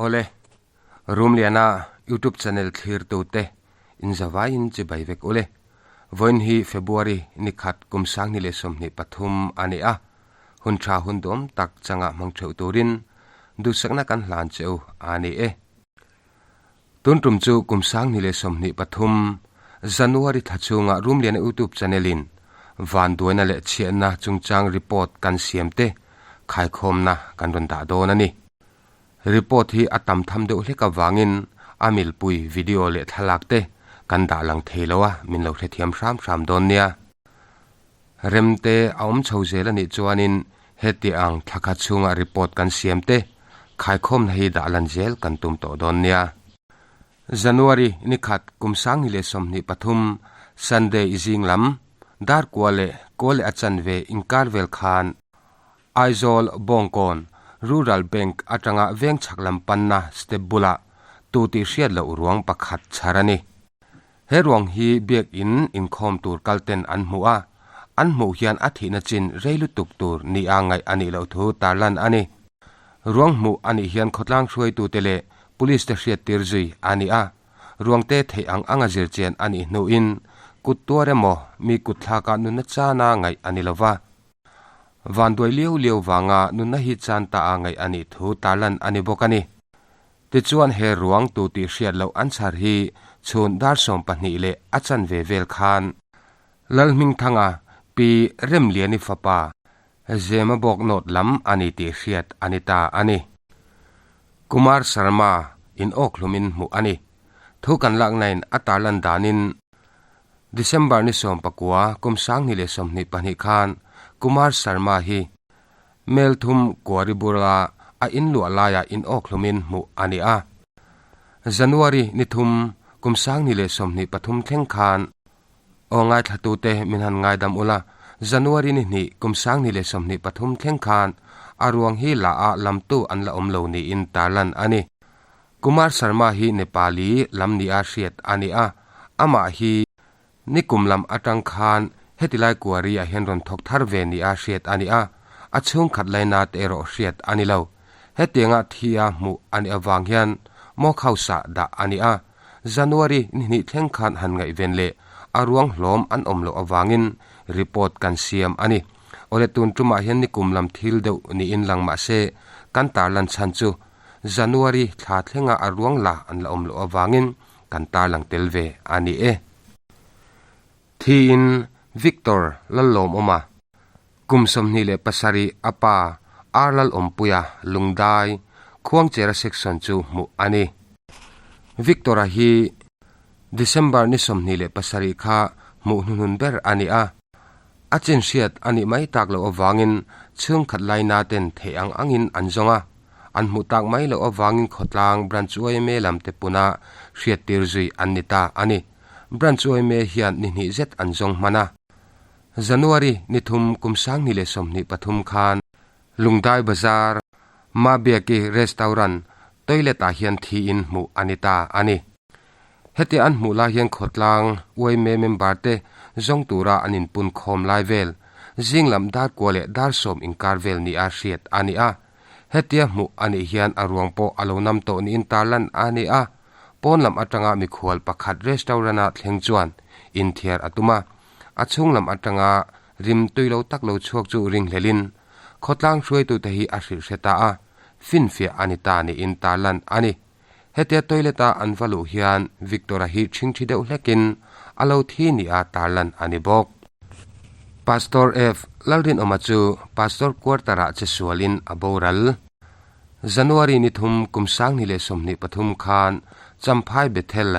Awle, Rumliana YouTube channel thlirtute inzavaiin chibai vek ule. Vawiin hi February ni khat kum 2023 a ni a, hun tha hun duam tak changa hmang theuh turin duhsakna kan hlan che u a ni e. Tun tum chu kum 2023 January thla chhunga Rumliana YouTube channel in vanduaina leh chhiatna chungchang report kan siam te khaikhawmna kan rawn dah dawn a ni. Report hi a tam tham deuh hlek avangin a milpui video leh thlalak te kan dah lang thei lo a, min lo hrethiam hram hram dawn nia. Remte a awm chho zel a nih chuanin heti ang thla khat chhunga report kan siam te khaikhawmna hi dah lan zel kan tum tawh dawn nia. January ni khat kum 2023 Sunday zing lam dar kua leh kaw leh a chanve inkar vel khan Aizawl Bawngkawn Rural Bank atanga veng chhak lam panna step bulah tu tih hriat loh ruang pakhat chhar a ni. He ruang hi biakin inkhawm tur kalten an hmu a, an hmuh hian a thihna chin rei lutuk tur nia ngaih a nih loh thu tarlan a ni. Ruang hmuh a nih hian khawtlang hruaitute leh police te hriattir zui a ni a, ruangte theih ang anga zirchian a nih hnuin kut tuar emaw mi kut thlakah nunna chana ngaih a ni lova. Vanduai liau liau vanga nunna hi chan ta a ngaih a nih thu tarlan a ni bawk a ni. Tichuan he ruang tu tih hriat loh an chhar hi chhun dar 12 leh a chanve vel khan Lalhmingthanga Pi Remliani fapa Zema bawk nawt lam a ni tih hriat a ni ta a ni. Kumar Sharma in awkhlumin hmuh a ni. Thu kan laknain a tarlan danin December ni 19 kum 2022 khan Kumar Sharma hi Melthum Kuaribura a inluah laiah in awkhlumin hmuh a ni a. January ni thum kum 2023 thleng khan aw ngaithlatute min han ngaidam ula, January ni hnih kum 2023 thleng khan a ruang hi la a lamtu an la awm lo niin tarlan a ni. Kumar Sharma hi Nepali lam nia hriat a ni a, amah hi nikum lam atang khan hetilai kuari ah hian rawn thawk thar ve nia hriat a ni a, a chhungkhat laina te erawh hriat a ni lo. Hetianga thi a hmuh a nih avang hian mock house ah dah a ni a, January ni hnih thleng khan han ngaihven leh a ruang hlawm an awm loh avangin report kan siam a ni. Awle tun tumah hian nikum lam thil deuh niin lang mah se kan tarlan chhan chu January thla thlenga a ruang la an la awm loh avangin kan tarlang tel ve a ni e. Thiin Victor Lallawmawma kum 27 a pa R Lalawmpuia Lungdai Khuangchera section chu hmuh a ni. Victor-a hi December ni 27 kha hmuh hnuhnun ber a ni a. A chin hriat a nih mai tak loh avangin chhungkhat laina ten theih ang angin an zawng a, an hmuh tak mai loh avangin khawtlang Branch yma lam te puna hriattir zui an ni ta a ni. Branch yma hian ni hnih zet an zawng hman a. January ni thum kum 2023 khan Lungdai Bazar, Mabiaki Restaurant toilet ah hian thiin hmuh a ni ta a ni. Heti an hmuh lai hian khawtlang yma member te zawng tura an inpun khawm lai vel, zing lam dar kua leh dar sawm inkar vel nia hriat a ni a. Hetia hmuh a nih hian a ruang pawh a lo nam tawh niin tarlan a ni a. Pawn lam atanga mikhual pakhat restaurant-a thleng chuan inthiar a tum a. A chhung lam atanga rim tui lo tak lo chhuak chu ringhlelin khawtlang hruaitute hi a hrilh hre ta a, finfiah a ni ta niin tarlan a ni. Hetia toilet-a an va luh hian Victor-a hi ṭhingṭhi deuh hlekin a lo thi nia tarlan a ni bawk. Pastor F. Lalrinawma chu Pastor Quarter-ah che sualin a boral. January ni thum kum 2023 khan Champhai Bethel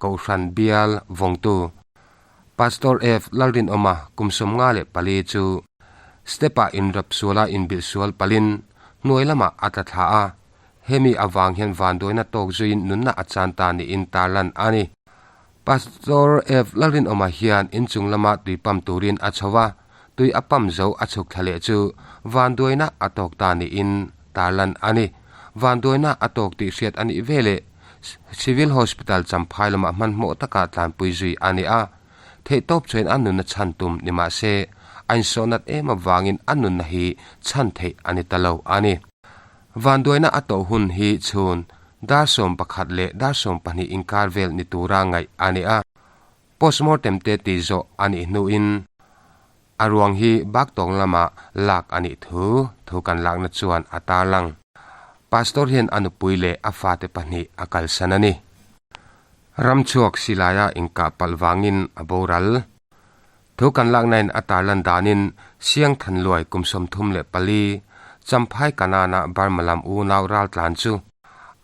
Kohhran Bial vawngtu Pastor F. Lalrinawma kum 54 chu step-ah inrap suala inbilh sual palin hnuai lamah a tla thla a. Hemi avang hian vanduaina tawk zuiin nunna a chan ta niin tarlan a ni. Pastor F. Lalrinawma hian inchung lama tui pam turin a chho a, tui a pam zo a chhuk thla leh chu vanduaina a tawk ta niin tarlan a ni. Vanduaina a tawk tih hriat a nih veleh Civil Hospital Champhai lamah hmanhmawh taka tlanpui zui a ni a. Theihtawp chuan a nunna chhan tum ni mah se, a insawhnat em avangin a nunna hi chhan theih a ni ta lo a ni. Vanduaina a tawh hun hi chhun dar 11 leh dar 12 inkar vel ni tura ngaih a ni a. Postmortem te tih zawh a nih hnuin a ruang hi Baktawng lamah lak a nih thu thu kan lakna chuan a tarlang. Pastor hian a nupui leh a fate pahnih a kalsan a ni. Ramchhuak silaia inkah palh vangin a boral. Thu kan laknain a tarlan danin Siang Thanluai kum 34, Champhai Kanana Burma lam unau raltlan chu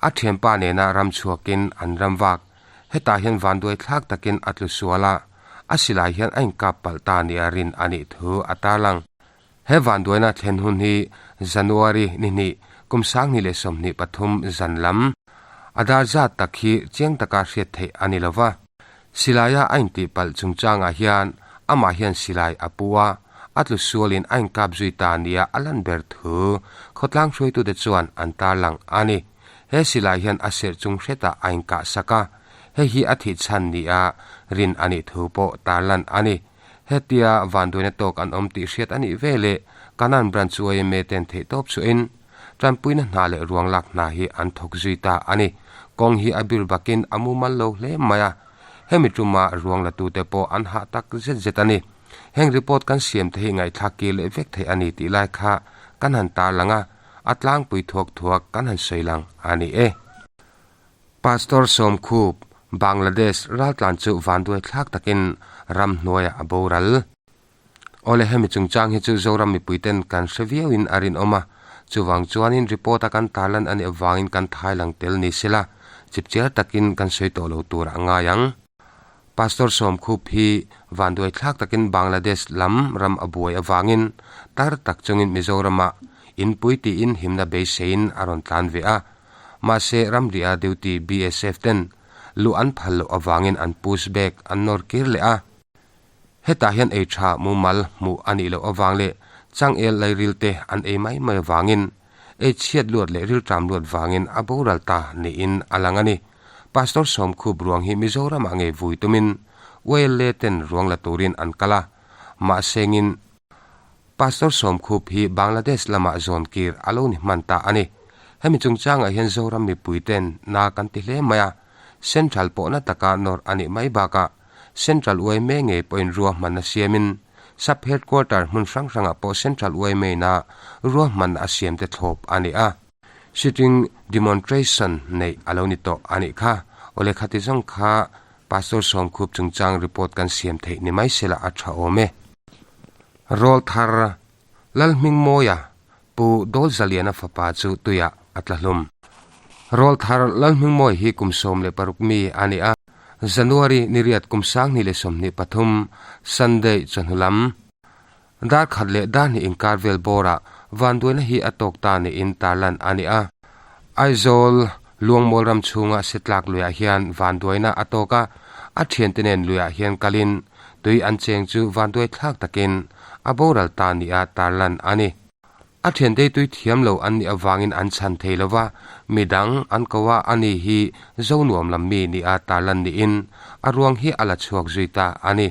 a thianpa nena ramchhuakin an ram vak. Hetah hian vanduai thlak takin a tlu sual a, a silai hian a inkap palh ta nia rin a nih thu a tarlang. He vanduaina thlen hun hi January ni hnih kum 2023 zan lam a dar zat tak hi chiang taka hriat theih a ni lova. Silaia a intihpalh chungchangah hian amah hian silai a pu a, a tlu sualin a inkap zui ta nia a lan ber thu khawtlang hruaitute chuan an tarlang a ni. He silai hian a serh chung hretah a inkah sak a, hei hi a thih chhan nia rin a nih thu pawh tarlan a ni. Hetia vanduaina tawk an awm tih hriat a nih ve leh Kanan Branch yma ten theihtawp chhuahin tanpuina hna leh ruang lak hna hi an thawk zui ta a ni. Kawng hi a bir bakin a mumal lo hle mai a, hemi tuma ruang latute pawh an hah tak zet zet a ni. Heng report kan siam te hi ngaihthlak kir leh vek theih a ni tih lai kha kan han tarlang a, a tlangpui thuak thuak kan han sawi lang a ni e. Pastor Sawmkhup, Bangladesh raltlan chu vanduai thlak takin ramhnuaiah a boral. Awle hemi chungchang hi chu Zoram mipuiten kan hre viauin a rinawm a, chuvang chuanin report a kan tarlan a nih avangin kan thailang tel ni sela, chipchiar takin kan sawi tawh lo tur a ngai ang. Pastor Sawmkhup hi vanduai thlak takin Bangladesh lam ram a buai avangin tar tak chungin Mizoramah inpui tiin himna beiseiin a rawn tlan ve a, Mahse, ramria duty BSF ten luh an phal loh avangin an push back an nawr kir leh a. Hetah hian ei tha mumal hmuh a nih loh avang leh changel lairil te an ei mai mai avangin ei chhiat luat leh rilṭam luat vangin a boral ta niin a lang a ni. Pastor Sawmkhup ruang hi Mizoramah ngei vui tumin YLA ten ruang la turin an kal a, mahsengin Pastor Sawmkhup hi Bangladesh lamah zawn kir a lo ni hman ta a ni. Hemi chungchangah hian Zoram mipuiten na kan ti hle mai a, Central pawhna taka nawr a nih mai bakah Central yma ngei pawhin ruahmanna siamin Sub Headquarter hmun hrang hrangah pawh Central yma-na ruahmanna a siamte thlawp a ni a. Sitting demontration neih a lo ni tawh a nih kha. Awle khati zawng kha Pastor Sawmkhup chungchang report kan siam theih ni mai sela a tha awm e. Rawl thar Lalhmingmawia Pu Dawlzaliana fapa chu tuiah a tla hlum. Rawl thar Lalhmingmawia hi kum 16 mi a ni a, January ni riat kum 2023 Sunday chawhnu lam Dar khat leh dar hnih inkar vel bawrah vanduaina hi a tawk ta niin tarlan a ni a. Aizawl Luangmawl ram chhunga Setlak luiah hian vanduaina a tawk a, a thiante nen luiah hian kalin tui an cheng chu vanduai thlak takin a boral ta nia tarlan a ni. A thiante tui thiam lo an nih avangin an chhan thei lo va, midang an ko a, ani hi Zonuam lam mi nia tarlan niin a ruang hi a la chhuak zui ta a ni.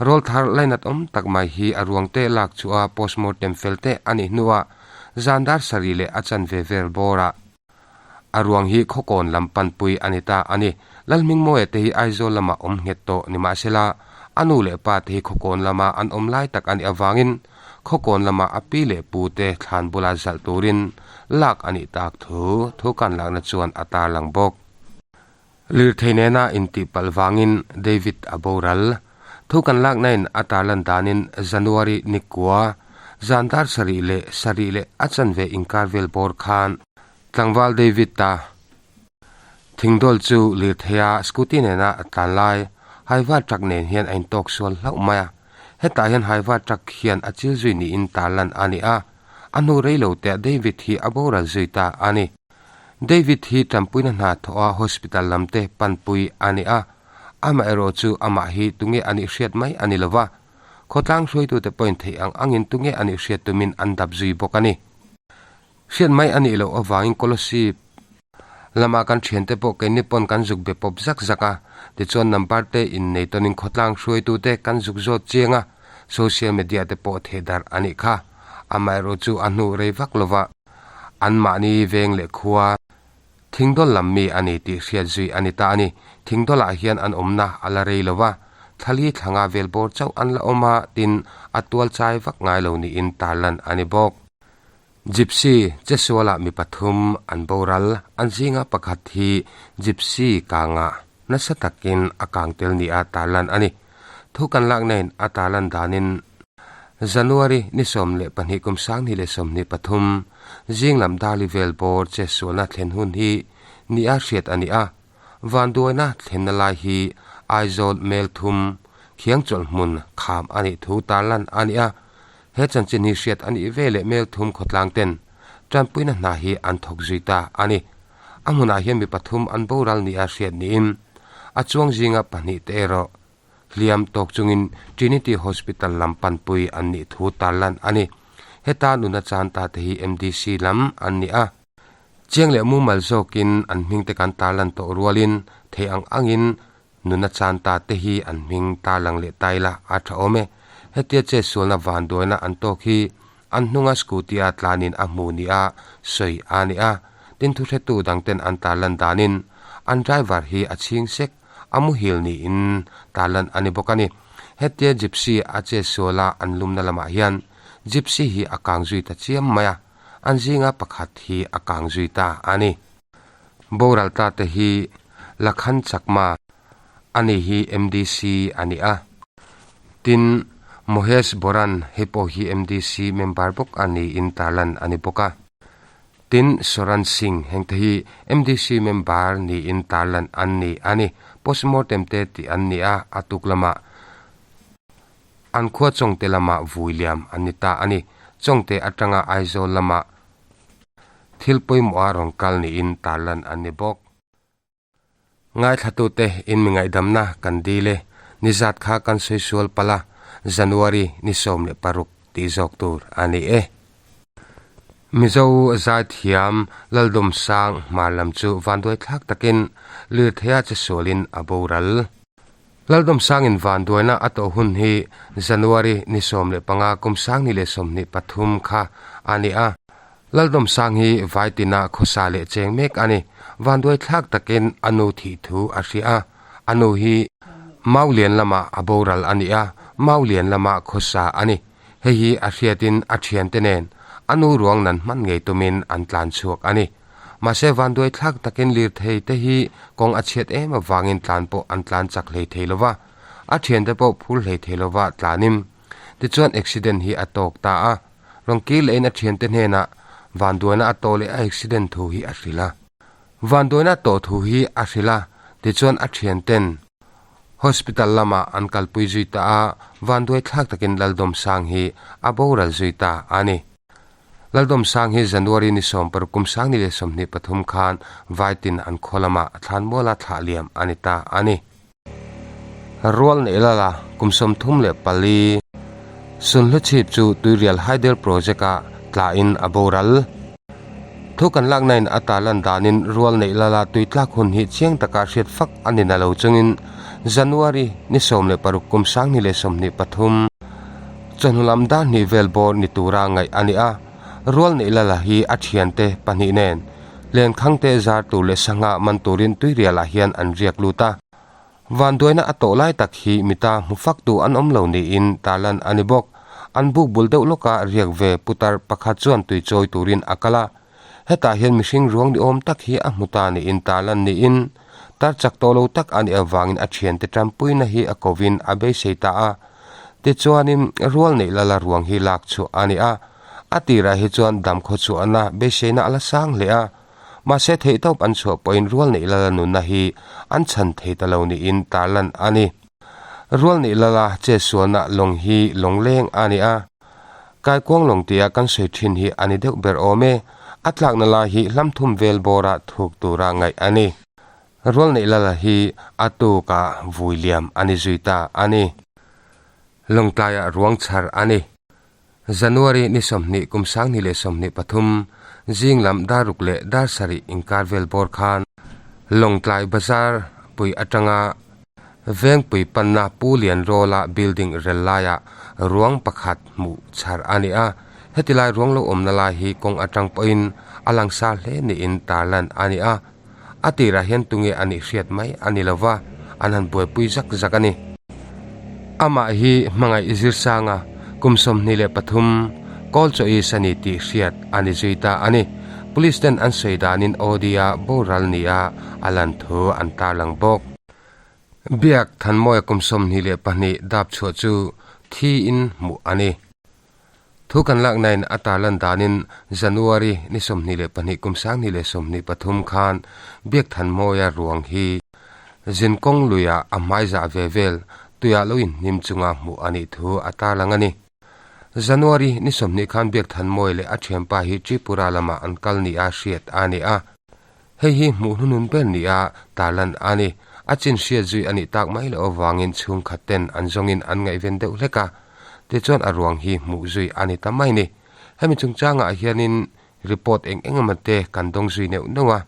Rawl thar lainat awm tak mai hi a ruang te lak chu a postmortem fel te a nih hnuah zan dar sarih leh a chanve vel bawrah a ruang hi khawkawn lam panpui a ni ta a ni. Lalhmingmawia te hi Aizawl lamah awm nghet tawh nimahsela a nu leh pa te hi khawkawn lama an awm lai tak a nih avangin khawkawn lama a pi leh pu te thlan bula zalh turin lak a nih tak thu thu kan lakna chuan a tarlang bawk. Lirthei nena intihpalh vangin David a boral. Thu kan laknain a tarlan danin January ni kua, zan dar sarih leh sarih leh a chanve inkar vel bawr khan tlangval David ta thingdawl chu lirtheia scooty nena a tlan lai Haiva truck nen hian a intawk sual hlauh mai a. Hetah hian Haiva truck hian a chil zui niin tarlan a ni a, a hnu rei lo teh David hi a boral zui ta a ni. David hi tanpuina hna thawh a hospital lam te panpui a ni a, amaherawh chu amah hi tunge a nih hriat mai a ni lo va, khawtlang hruaitute pawhin theih ang angin tunge a nih hriat tumin an dap zui bawk a ni. Hriat mai a nih loh avangin Kolosip lama kan thiante pawh keini pawn kan zuk be pawp zak zak a, tichuan number te innei tawnin khawtlang hruaitute kan zuk zawt chiang a, social media te pawh thehdarh a nih kha. Amaherawh chu a hnu rei vak lova. Anmahni veng leh khua. Thingdawl lam mi a ni tih hriat zui a ni ta a ni. Thingdawlah hian an awmna a la rei lo va, thlali thlanga vel bawr chauh an la awm a, tin, a tual chai vak ngai lo niin tarlan a ni bawk. Gypsy chesualah mi pathum an boral, an zinga pakhat hi Gypsy kangah nasa takin a kang tel nia tarlan a ni. Thu kan lak nen a tarlan danin January ni 12 kum 2023 zing lam Darli vel bawr chesualna thlen hun hi nia hriat a ni a, vanduaina thlenna lai hi Aizawl Melthum Khiangchawlh hmun kham a nih thu tarlan a ni a. He chanchin hi hriat a nih ve leh Melthum khawtlang ten tanpuina hna hi an thawk zui ta a ni. A hmunah hian mi pathum an boral nia hriat niin a chuang zinga pahnih te erawh hliam tawk chungin Trinity Hospital lam panpui an nih thu tarlan a ni. Heta nuna chan ta te hi MDC lam an ni a. Chiang leh mumal zawkin an hming te kan tarlan tawh rualin thei ang angin nuna chan ta te hi an hming tarlang leh ta ila a tha awm e. Hetia chetsualna vanduaina an tawk hi an hnunga scooty a tlanin a hmu nia sawi a ni a, tin thuhretu dangten an tarlan danin an driver hi a chhing sek a muhil niin tarlan a ni bawk a ni. Hetia gypsy a chetsuala an lumna lamah hian gypsy hi a kang zui ta chiam mai a, an zinga pakhat hi a kang zui ta a ni. Boral ta te hi Lakhan Chakma a ni hi MDC a ni a. Tin, Mohesh Boran hei pawh hi MDC member bawk a niin tarlan a ni bawk a. Tin, Soran Singh heng te hi MDC member niin tarlan an ni a ni. Postmortem te tih an ni a, a tuk lamah an khua Chawngte lamah vui liam an ni ta a ni. Chawngte atanga Aizawl lamah thil pawimawh a rawn kal niin tarlan an ni bawk. Ngaithlatute in mi ngaihdamna kan dil e, nizat kha kan sawi sual palh a, January ni 16 tih zawk tur a ni e. Mizo zaithiam Laldawmsang hmar lam chu vanduai thlak takin lirtheia che sualin a boral. Laldawmsangin vanduaina a tawh hun hi January ni 15 kum 2023 kha a ni a. Laldawmsang hi Vaitina khawsa leh cheng mek a ni. Vanduai thlak takin a nu thih thu a hria a. A nu hi Maulian lamah a boral a ni a, Maulian lama khawsa a ni. Hei hi a hriatin a thiante nen a nu ruang nan hman ngei tumin an tlan chhuak a ni. Mahse vanduai thlak takin lirthei te hi kawng a chhiat em avangin tlan pawh an tlan chak hlei thei lova, a thiante pawh phur hlei thei lova tlanin tichuan accident hi a tawk ta a. Rawn kir lehin a thiante hnenah vanduaina a tawh leh a accident thu hi a hrilh a. Vanduaina a tawh thu hi a hrilh a, tichuan a thianten hospital lamah an kalpui zui ta a, vanduai thlak takin Laldawmsang hi a boral zui ta a ni. Laldawmsang hi January ni 16 kum 2023 khan Vaitin an khaw lamah thlanmuala thlah liam a ni ta a ni. Rual neih lala kum 34 Sunhlu chhip chu Tuirial Hydel Project-ah tlahin a boral. Thu kan laknain a tarlan danin rual neih lala tui tlak hun hi chiang taka hriat fak a ni na lo chungin January ni 16 kum 2023 chawhnu lam dar hnih vel bawr ni tura ngaih a ni a. Rual neih lala hi a thiante pahnih nen lenkhang te zar tur leh sangha man turin tuirialah hian an riak lut a. Vanduaina a tawh lai tak hi mita hmu fak tu an awm lo niin tarlan a ni bawk. An buk bul deuh lawka riak ve putar pakhat chuan tui chawi turin a kal a. Hetah hian mihring ruang ni awm tak hi a hmu ta niin tarlan niin tar chak tawh lo tak a nih avangin a thiante tanpuina hi a kovin a beisei ta a. Tichuanin rual neih lala ruang hi lak chhuah a ni a. A tirah hi chuan damkhaw chhuahna beiseina a la sang hle a. Mahse theihtawp an chhuah pawhin rual neih lala nunna hi an chhan thei ta lo niin tarlan a ni. Rual neih lala chetsualna lawng hi lawng leng a ni a. Kaikuang lawng tia kan sawi thin hi a ni deuh ber awm e. A tlakna lai hi hlam thum vel bawra thuk tura ngaih a ni. Rual neih lala hi a tukah vui liam a ni zui ta a ni. Lawngtlaiah ruang chhar a ni. January ni 20 kum 2023 zing lam dar ruk leh dar sarih inkar vel bawr khan Lawngtlai Bazar pui atanga Vengpui panna Pu Lianrawla building rel laiah ruang pakhat hmuh chhar a ni a. Heti lai ruang lo awmna lai hi kawng atang pawhin a langsar hle niin tarlan a ni a. A tirah hian tunge a nih hriat mai a ni lo va, an han buaipui zak zak a ni. Amah hi hmangaih zirsanga kum 23 kawl chaw is a ni tih hriat a ni zui ta a ni. Police ten an sawi danin Audi-a boral nia a lan thu an tarlang bawk. Biak Thanmawia kum 22 dap chhuah chu thiin hmuh a ni. Thu kan laknain a tarlan danin January ni 22 kum 2023 khan Biak Thanmawia ruang hi zinkawng luiah a hmaizah ve vel tuiah lo inhnim chunga hmuh a nih thu a tarlang a ni. January ni 20 khan Biak Thanmawia leh a thianpa hi Tripura lamah an kal nia hriat a ni a. Hei hi hmuh hnunun ber nia tarlan a ni. A chin hriat zui a nih tak mai loh avangin chhungkhat ten an zawngin an ngaihven deuh hlek a. Tichuan a ruang hi hmuh zui a ni ta mai ni. Hemi chungchangah hianin report eng eng emaw te kan dawng zui neuh neuh a.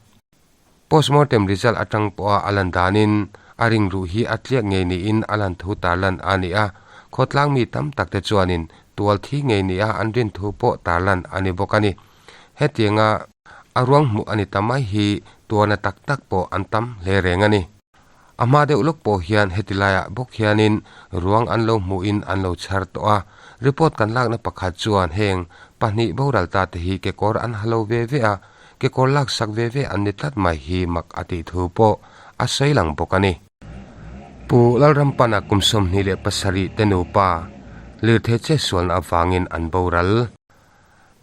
Postmortem result atang pawha a lan danin a ring ruh hi a tliak ngei niin a lan thu tarlan a ni a. Khawtlang mi tam tak te chuanin tual thi ngei nia an rin thu pawh tarlan a ni bawk a ni. Hetianga a ruang hmuh a ni ta mai hi tuarna tak tak pawh an tam hle reng a ni. A hma deuh lawk pawh hian heti laiah bawk hianin ruang an lo hmuhin an lo chhar tawh a, report kan lakna pakhat chuan heng pahnih boral ta te hi kekawr an ha lo ve ve a, kekawr laksak ve ve an ni tlat mai hi mak a tih thu pawh a sawi lang bawk a ni. Pu Lalrampana kum 27 te nupa lirthei chetsualna avangin an boral.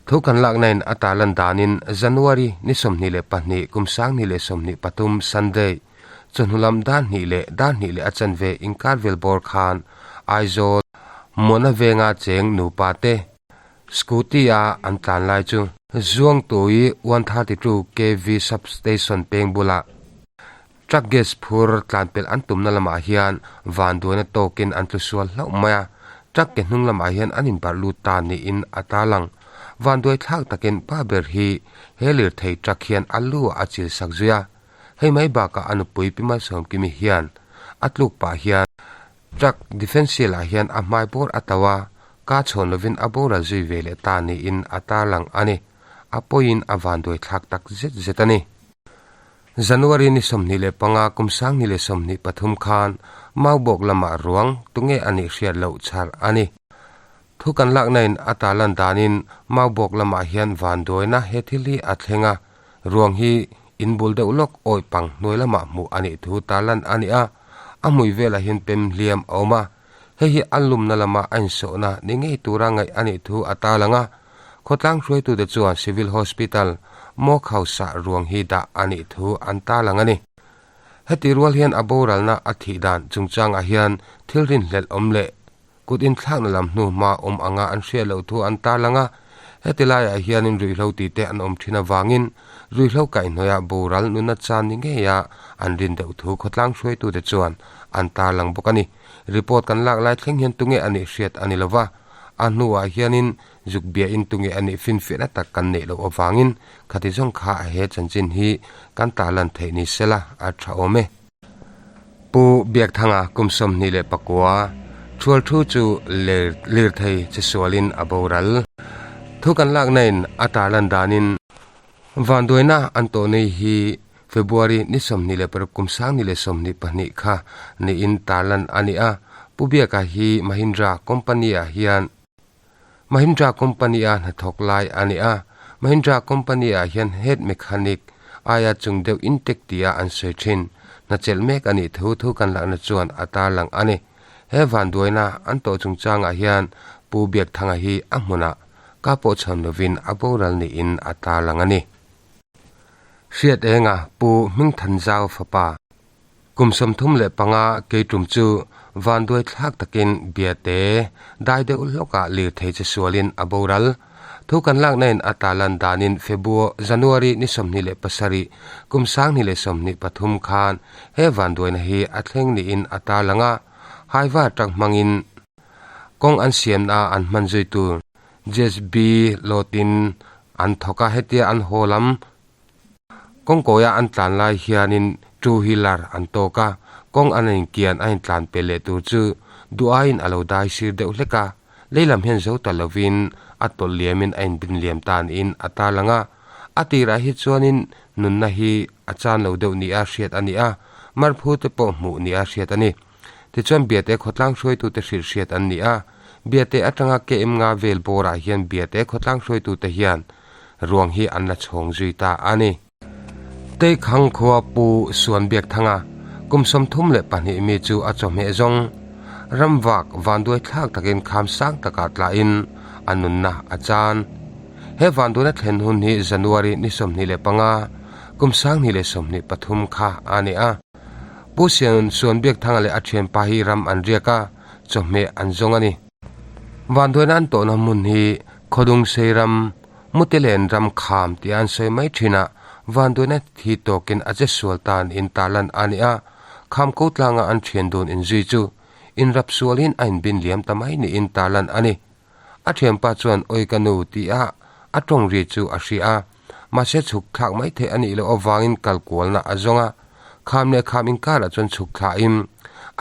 Thu kan laknain a tarlan danin January ni 22 kum 2023 Sunday chawhnu lam dar hnih leh dar hnih leh a chanve inkar vel bawr khan Aizawl Muana venga cheng nupa te scooty a an tlan lai chu Zuangtui 132 KV Substation peng bulah Truck gas phur tlan pelh an tumna lamah hian vanduaina tawkin an tlu sual hlauh mai a, truck ke hnung lamah hian an inbarh lut ta niin a tarlang. Vanduai thlak takin pa ber hi he lirthei truck hian a lu ah a chil sak zui a, hei mai bakah a nupui Pi Malsawmkimi hian a tluk pah hian truck differential ah hian a hmai bawr a tauh a, ka chhawn lovin a boral zui ve leh ta niin a tarlang a ni. A pawiin a vanduai thlak tak zet zet a ni. January ni 25 kum 2023 khan Maubawk lamah ruang tunge a nih hriat loh chhar a ni. Thu kan laknain a tarlan danin Maubawk lamah hian vanduaina he thil hi a thleng a, ruang hi in bul deuh lawk awih pang hnuai lamah hmuh a nih thu tarlan a ni a, a hmui velah hian pem hliam a awm a, hei hi a lumna lama a insawhna ni ngei tura ngaih a nih thu a tarlang a. Khawtlang hruaitute chuan Civil Hospital, Mock House-ah ruang hi dah a nih thu an tarlang a ni. Heti rual hian a boralna a thih dan chungchangah hian thil rinhlelh awm leh kut inthlakna lam hnu hma awm anga an hriat loh thu an tarlang a. Heti laiah hianin ruihhlo tite an awm thin avangin ruihhlo kaihhnawihah boral nuna chan ni ngeia an rin deuh thu khawtlang hruaitute chuan an tarlang bawk a ni. Report kan lak lai thleng hian tunge a nih hriat a ni lova, a hnuah hianin zuk biain tunge a nih finfiahna tak kan neih loh avangin khati zawng kha a he chanchin hi kan tarlan theih ni sela a tha awm e. Pu Biakthanga kum 29 thual thu chu lirthei che sualin a boral. Thu kan laknain a tarlan danin Vanduaina an tawh nei hi February ni 26 kum 2022 kha niin tarlan a ni a. Pu Biaka hi Mahindra company-ah hian Mahindra company-a hnathawk lai a ni a. Mahindra company-ah hian head mechanic aia chung deuh intek tia an sawi thin. Hna chelh mek a nih thu thu kan lakna chuan a tarlang a ni. He vanduaina an tawh chungchangah hian Pu Biakthanga hi a hmunah Ka pawh chhawn lovin a boral niin a tarlang a ni. Hriat enga Pu Hmingthanzau fapa kum 35 keitum chu vanduai thlak takin biate dai deuh hlawkah lirthei che sualin a boral. Thu kan laknain a tarlan danin February January ni 27 kum 2023 khan he vanduaina hi a thleng niin a tarlang a, haiva truck hmangin Kawng an siamna an hman zui tur JSB lawtin an thawk a, hetia an haw lam kawngkawia an tlan lai hianin two wheeler an tawk a, kawng an inkian a intlan pel leh tur chu duh aiin a lo dai sir deuh hlek a, lei lam hian zo ta lovin a tawlh liamin a inbin liam ta niin a tarlang a, a tirah hi chuanin nunna hi. a chan lo deuh nia hriat a ni a, marphu te pawh hmuh nia hriat a ni. Tichuan Biate khawtlang hruaitute hrilh hriat an ni a, Biate atanga KM nga vel bawrah hian Biate khawtlang hruaitute hian ruang hi an la chhawng zui ta a ni. Teikhang khua Pu Suanbiakthanga kum 32 mi chu a chawhmeh zawng ramvak vanduai thlak takin kham sang takah tlahin a nunna a chan. He vanduaina thlen hun hi January ni 25, kum 2023 kha a ni a. Pu Suanbiakthanga leh a thianpa hi ram an riak a, chawhmeh an zawng a ni. Vanduaina an tawhna hmun hi Khawdungsei ram Mutilen ram kham tih an sawi mai thin a, vanduaina thi tawkin a che sual tan in tarlan a ni a, kham ko tlanga an thian dun inzui chu inrap sualin a inbin liam ta mai niin tarlan a ni. A thianpa chuan Oi ka nu tih a a tawng ri chu a hria a, mahse chhuk thlak mai theih a nih loh avangin kal kualna a zawng a, kham leh kham inkarah chuan chhuk thlahin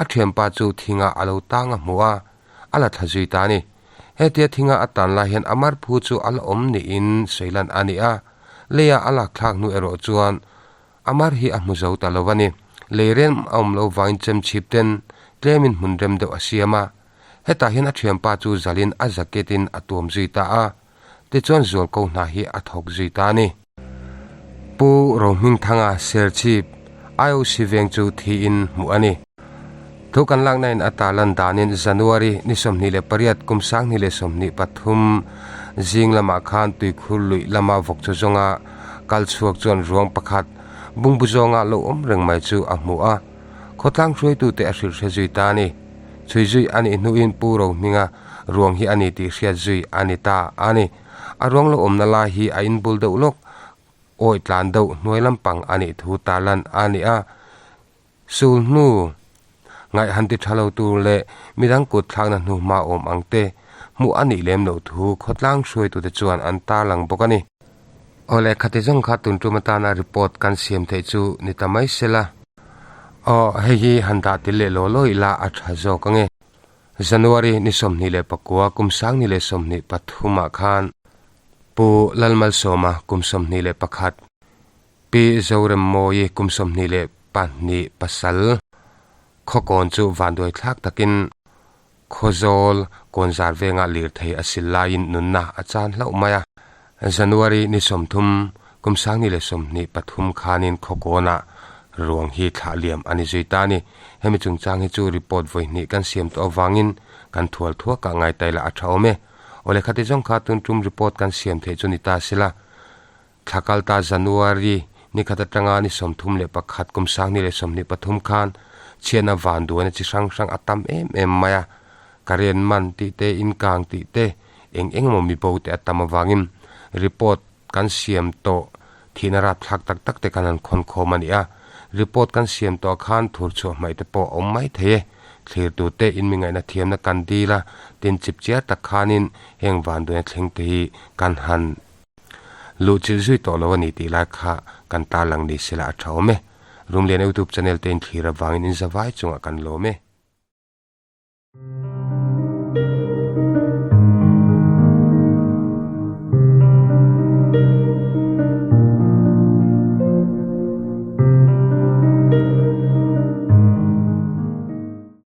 a thianpa chu thingah a lo tang a hmu a, a la thla zui ta a ni. Hetia thinga a tan lai hian a marphu chu a la awm niin sawilan a ni a, leia a lak thlak hnu erawh chuan a mar hi a hmu zo ta lo a ni. Lei rem a awm lo vangin chemchhip ten tlemin hmun rem deuh a siam a, hetah hian a thianpa chu zalin a jacket in a tuam zui ta a, tichuan zualko hna hi a thawk zui ta a ni. Pu Rohmingthanga Serchhip IOC veng chu thiin hmuh a ni. Thu kan lakna in a tarlan danin January ni 28 kum 2023 zing lamah khan tuikhur luih lama vawk chu zawnga kal chhuak chuan ruang pakhat bungbu zawnga lo awm reng mai chu a hmu a, khawtlang hruaitute a hrilh hre zui ta a ni. Chhui zui a nih hnuin Pu Rohminga ruang hi a ni tih hriat zui a ni ta a ni. A ruang lo awmna lai hi a inbul deuh lawk, awi tlan deuh hnuai lampang a nih thu tarlan a ni a. Sul hnu ngaih han ti tha lo tur leh midang kut thlakna hnu hma awm ang te hmuh a nih lem loh thu khawtlang hruaitute chuan an tarlang bawk a ni. Awle khati zawng kha tun tum atana report kan siam theih chu ni ta mai sela. Aw hei hi han dah tel leh law law ila a tha zawk ange. January ni 29 kum 2023 ah khan Pu Lalmalsawma kum 21, Pi Zoremmawi kum 22 pasal Khawkawn chu vanduai thlak takin Khawzawl Kawnzar vengah lirthei a sil laiin nunna a chan hlauh mai a. January ni 30 kum 2023 khanin Khawkawnah ruang hi thlah liam a ni zui ta a ni. Hemi chungchang hi chu report vawi hnih kan siam tawh avangin kan thual thuak ah ngai taila a tha awm e. Aw lehkha ti zawng kha tun tum report kan siam theih chu ni ta sela. Thla kal ta January ni khat atanga ni 31 kum 2023 khan chhiatna van duaina chi hrang hrang a tam em em mai a. Current man tih te, inkang tih te, eng eng emaw mibo te a tam avangin report kan siam tawh thihna rapthlak tak tak te khan han khawn khawm a ni a. Report kan siam tawh khan thur chhuah hmaih te pawh a awm mai thei e. Thlirtute in mi ngaihna thiamna kan dil a, tin chip chiar tak khanin heng vanduaina thleng te hi kan han luh chilh zui tawh lo a ni tih lai kha kan tarlang ni sela a tha awm e. Rumlian YouTube channel te in thlir avangin in zavai chungah kan lawm e.